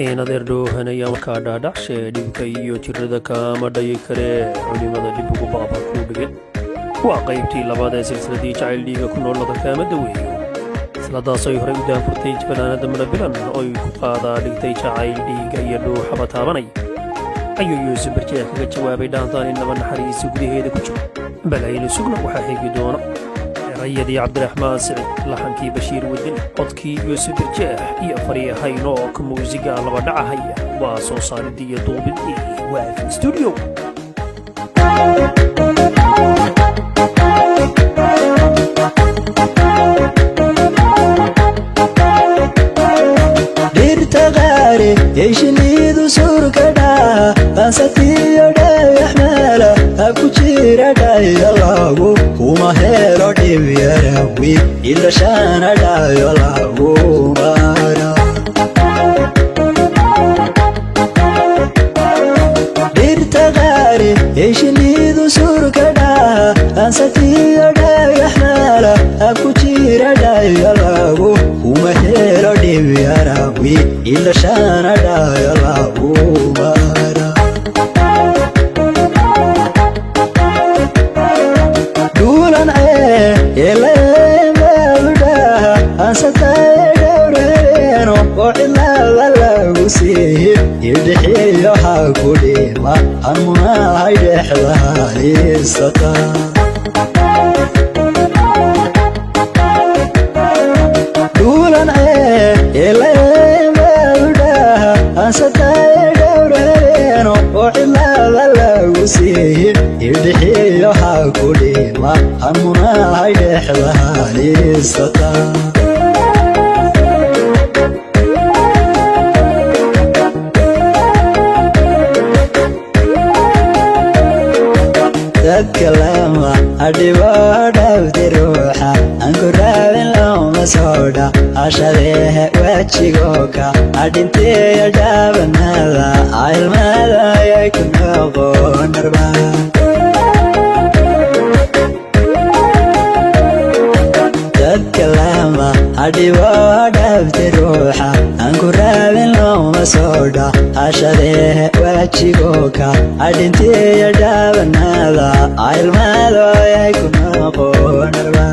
In adeer dhoohanaya markaa dhaadhacshe, dhibka iyo jirrada kaama dhayi karee, culimada dhib ugu baaba kuu dhige. Waa qaybtii labaad ee silsiladii Jacayl Dhiiga ku nool kaama daweeyo. Silsiladaas ay horey u daahfurtay fanaanada Munabilan oo ay ku qaadaa dhigtay jacayl dhiiga iyo dhuuxaba taabanay, ayuu Yuusuf Barjeex kaga jawaabay dhaantaan innaba naxariisa gudaheeda ku jiro. Bal aynu sugna waxaa xigi doona. Erayadii Cabdiraxmaan Sicid, laxankii Bashiir Wadani, codkii Yuusuf Barjeex iyo Faryahaynoo muusiga laba dhacahaya. Waa soo saaridii iyo duubidii Waafi Studio. Dhirta qaari ee shinidu surka dhaha, bansatiyo dhagax meela ku jira dhayo lagu kuma helo dhib yarawi ilashana dhayo lagu mara. Dhirta qaari ee shinidu surka dhaha, bansatiyo dhagax meela ku jira dhayo lagu kuma helo dhib yarawi ilashana dhayo lagu mara. Dhuulan eelmeeludhaha ansataye dhowreeno oo cidlaada lagu siihi idhixiyo ha ku dhima hanuunahay dhexda haysata. Dhuulan eelmeeludhaha ansataye dhowreeno oo cidlaada lagu siihi idhixiyo ha ku dhima hanuunahay dhexda haysata. Dadka lama adhibo dhabti ruuxa aan ku raabin looma soodha ashadeehe wejigoka adhinteeya dhaabanada ilmada ayay ku noqon darba. Dadka lama adhibo dhabti ruuxa aan ku raabin looma soodha ashadeehe wejigoka adhinteeya dhaabanada ilmada ayay ku noqon darba.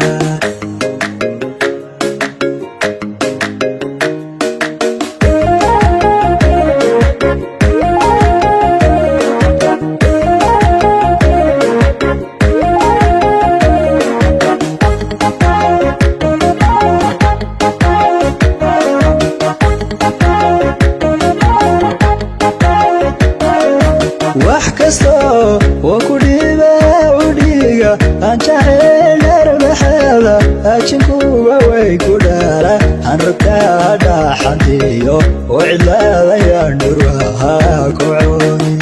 Wax kastoo oo ku dhiba u dhiiga aan jacayl dharbaxeeda ajinkuwa way ku dhaala aan rogtaa dhaxantiyo oo cidlaadayaan dhurwaha ku cuni.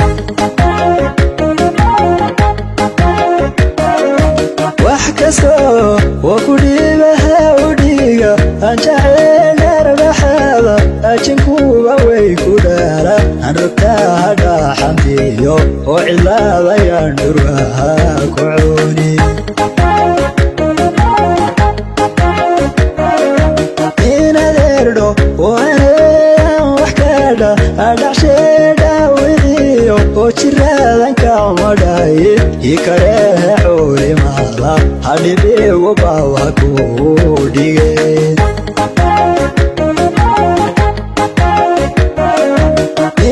Wax kastoo oo ku dhibaha u dhiiga aan jacayl dharbaxeeda ajinkuwa way ku dhaala aan rogtaa dhaxantiyo oo cidlaadayaan dhurwaha ku cuni. Inadeerdho oo aneeyan wax kadha adhacsheedha wixiyo oo jiraadan kamadhaye ikarehe culimada hadhibigu bawa ku dhige.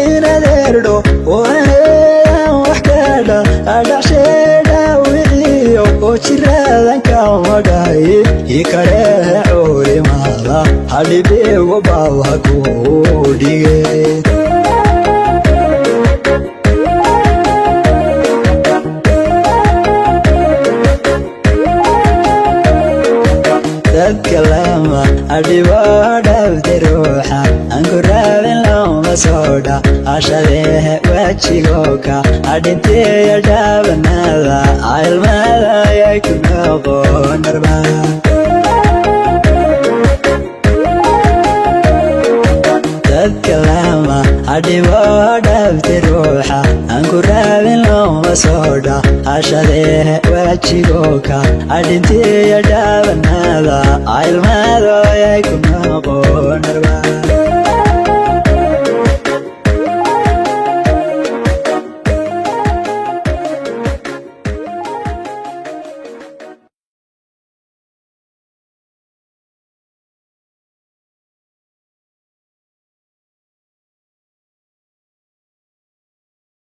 Inadeerdho oo aneeyan wax kadha adhacsheedha wixiyo oo jiraadan kamadhaye ikarehe culimada hadhibigu bawa ku dhige. Dadka lama adhibo dhabti ruuxa aan ku raabin looma soodha ashadeehe wejigoka adhinteeya dhaabanada ilmada ayay ku noqon darba. Dadka lama adhibo dhabti ruuxa aan ku raabin looma soodha ashadeehe wejigoka adhinteeya dhaabanada ilmada ayay ku noqon darba.